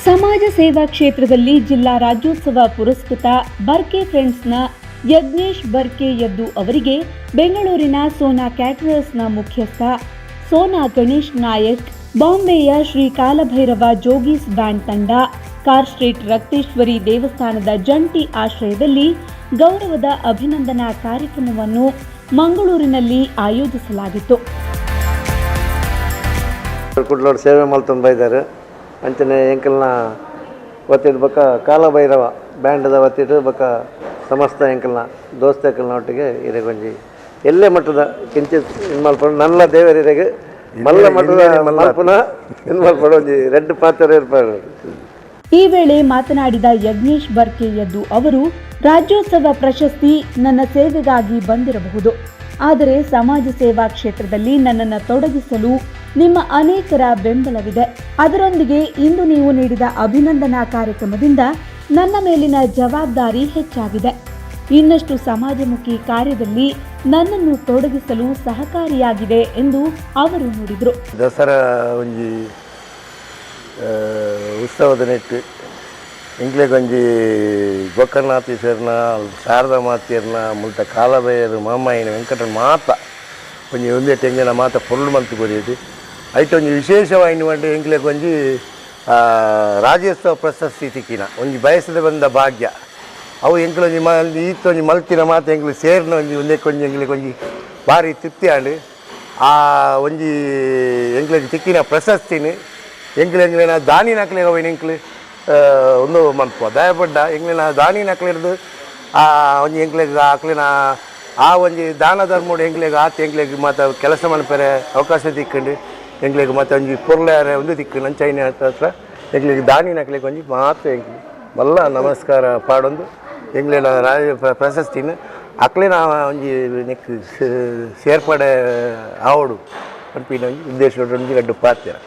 ಸಮಾಜ ಸೇವಾ ಕ್ಷೇತ್ರದಲ್ಲಿ ಜಿಲ್ಲಾ ರಾಜ್ಯೋತ್ಸವ ಪುರಸ್ಕೃತ ಬರ್ಕೆ ಫ್ರೆಂಡ್ಸ್ನ ಯಜ್ಞೇಶ್ ಬರ್ಕೆ ಯದ್ದು ಅವರಿಗೆ ಬೆಂಗಳೂರಿನ ಸೋನಾ ಕ್ಯಾಟರರ್ಸ್ನ ಮುಖ್ಯಸ್ಥ ಸೋನಾ ಗಣೇಶ್ ನಾಯಕ್, ಬಾಂಬೆಯ ಶ್ರೀ ಕಾಲಭೈರವ ಜೋಗೀಸ್ ಬ್ಯಾಂಡ್ ತಂಡ, ಕಾರ್ ಸ್ಟ್ರೀಟ್ ರಕ್ತೇಶ್ವರಿ ದೇವಸ್ಥಾನದ ಜಂಟಿ ಆಶ್ರಯದಲ್ಲಿ ಗೌರವದ ಅಭಿನಂದನಾ ಕಾರ್ಯಕ್ರಮವನ್ನು ಮಂಗಳೂರಿನಲ್ಲಿ ಆಯೋಜಿಸಲಾಗಿತ್ತು. ಕುಡ್ಲೋಡು ಸೇವೆ ಮಲ್ತೊಂದು ಬೈದಾರ್. ಅಂಚನೆ ಎಂಕಲ್ನ ವತಿಡ್ ಬೊಕ್ಕ ಕಾಲಭೈರವ ಬ್ಯಾಂಡ್ದ ವತಿಡ್ ಬೊಕ್ಕ ಸಮಸ್ತ ಎಂಕಲ್ನ ದೋಸ್ತ ಒಟ್ಟಿಗೆ ಇರೆಗೊಂಜಿ ಎಲ್ಲೆ ಮಟ್ಟದ ಕಿಂಚಿತ್ ಇದು ಮಲ್ಪಡು. ನಲ್ಲ ದೇವರಿರೆಗ್ ಮಲ್ಲ ಮಟ್ಟದ ಮಲ್ಪುನ ಇದು ಮಲ್ಪಡು. ಒಂಜಿ ರೆಡ್ ಪಾತ್ರ ಇರ್ಪಾಡು. ಈ ವೇಳೆ ಮಾತನಾಡಿದ ಯಜ್ಞೇಶ್ ಬರ್ಕೆ ಯದ್ದು ಅವರು, ರಾಜ್ಯೋತ್ಸವ ಪ್ರಶಸ್ತಿ ನನ್ನ ಸೇವೆಗಾಗಿ ಬಂದಿರಬಹುದು. ಆದರೆ ಸಮಾಜ ಸೇವಾ ಕ್ಷೇತ್ರದಲ್ಲಿ ನನ್ನನ್ನು ತೊಡಗಿಸಲು ನಿಮ್ಮ ಅನೇಕರ ಬೆಂಬಲವಿದೆ. ಅದರೊಂದಿಗೆ ಇಂದು ನೀವು ನೀಡಿದ ಅಭಿನಂದನಾ ಕಾರ್ಯಕ್ರಮದಿಂದ ನನ್ನ ಮೇಲಿನ ಜವಾಬ್ದಾರಿ ಹೆಚ್ಚಾಗಿದೆ. ಇನ್ನಷ್ಟು ಸಮಾಜಮುಖಿ ಕಾರ್ಯದಲ್ಲಿ ನನ್ನನ್ನು ತೊಡಗಿಸಲು ಸಹಕಾರಿಯಾಗಿದೆ ಎಂದು ಅವರು ನುಡಿದರು. ದಸರಾ ಒಂಜಿ ಉತ್ಸವದ ನೆಟ್ಟು ಎಂಕ್ಲೆಗ್ ಒಂಜಿ ಗೋಕರ್ಣಾಥೀಶ್ವರನ, ಶಾರದಾ ಮಾತೆರ್ನ, ಮುಲ್ತ ಕಾಲಭೈರರು, ಮಾಮಾಯಿನ ವೆಂಕಟನ ಮಾತ ಒಂಜಿ ಒಂದೇ ಎಂಗಿನ ಮಾತ ಪೊರ್ಲು ಮಲ್ತ್ ಕೊರಿಯೆರ್. ಐಟ್ ಒಂಜಿ ವಿಶೇಷವಾಯಿನ ಪಂಡ ಎಂಕ್ಲೆಗ್ ಒಂಜಿ ರಾಜ್ಯೋತ್ಸವ ಪ್ರಶಸ್ತಿ ತಿಕ್ಕಿನ ಒಂಜಿ ಬಯಸದ ಬಂದ ಭಾಗ್ಯ. ಅವು ಎಂಕ್ಲೊಂಜಿ ಮ ಈತ್ ಒಂಜಿ ಮಲ್ತಿನ ಮಾತ ಎಂಕ್ಲು ಸೇರಿನ ಒಂಜಿ ಒಂದಕ್ಕೆ ಒಂಜಿ ಎಂಕ್ಲೆಗ್ ಒಂಜಿ ಭಾರಿ ತೃಪ್ತಿ ಆಂಡ್. ಆ ಒಂಜಿ ಎಂಕ್ಲೆಗ್ ತಿಕ್ಕಿನ ಪ್ರಶಸ್ತಿನ ಎಂಕ್ಲೆ ಎಂಕ್ಲೆನ ದಾನಿನಕ್ಲೆಗ್ ಅವೇನು ಎಂಕ್ಲು ಒಂದು ಮನ್ಪುವ. ದಯಪಡ್ಡ ಎಂಕ್ಲೆನ ದಾನಿನಕ್ಲೆರ್ದು ಆ ಒಂಜಿ ಎಂಕ್ಲೆಗ್ ಅಕ್ಲೆನ ಆ ಒಂಜಿ ದಾನ ಧರ್ಮೋಡು ಎಂಕ್ಲೆಗ್ ಆತ್ ಎಂಕ್ಲೆಗ್ ಮಾತ ಕೆಲಸ ಮನ್ಪೆರೆ ಅವಕಾಶ ತಿಕ್ಕಂಡು. ಎಂಕ್ಲೆಗ್ ಮತ್ತೆ ಒಂಜಿ ಪೊರ್ಲಾರೆ ಒಂದು ತಿಕ್ಕು. ಅಂಚೈನ ಹತ್ರ ಎಂಕ್ಲೆಗ್ ದಾನಿನಕ್ಲೆಗ್ ಒಂಜಿ ಮಾತ ಎಂಕ್ಲೆ ಮಲ್ಲ ನಮಸ್ಕಾರ ಪಾಡೊಂದು, ಎಂಕ್ಲೆನ ರಾಜ ಪ್ರಶಸ್ತಿನ ಅಕ್ಲೆನ ಒಂಜಿ ನೆಕ್ ಸೇರ್ಪಡೆ ಆವೊಡು ಪನ್ಪಿನ ಒಂಜಿ ಉದ್ದೇಶ. ಒಂಜಿ ರಡ್ಡ್ ಪಾತೆರ.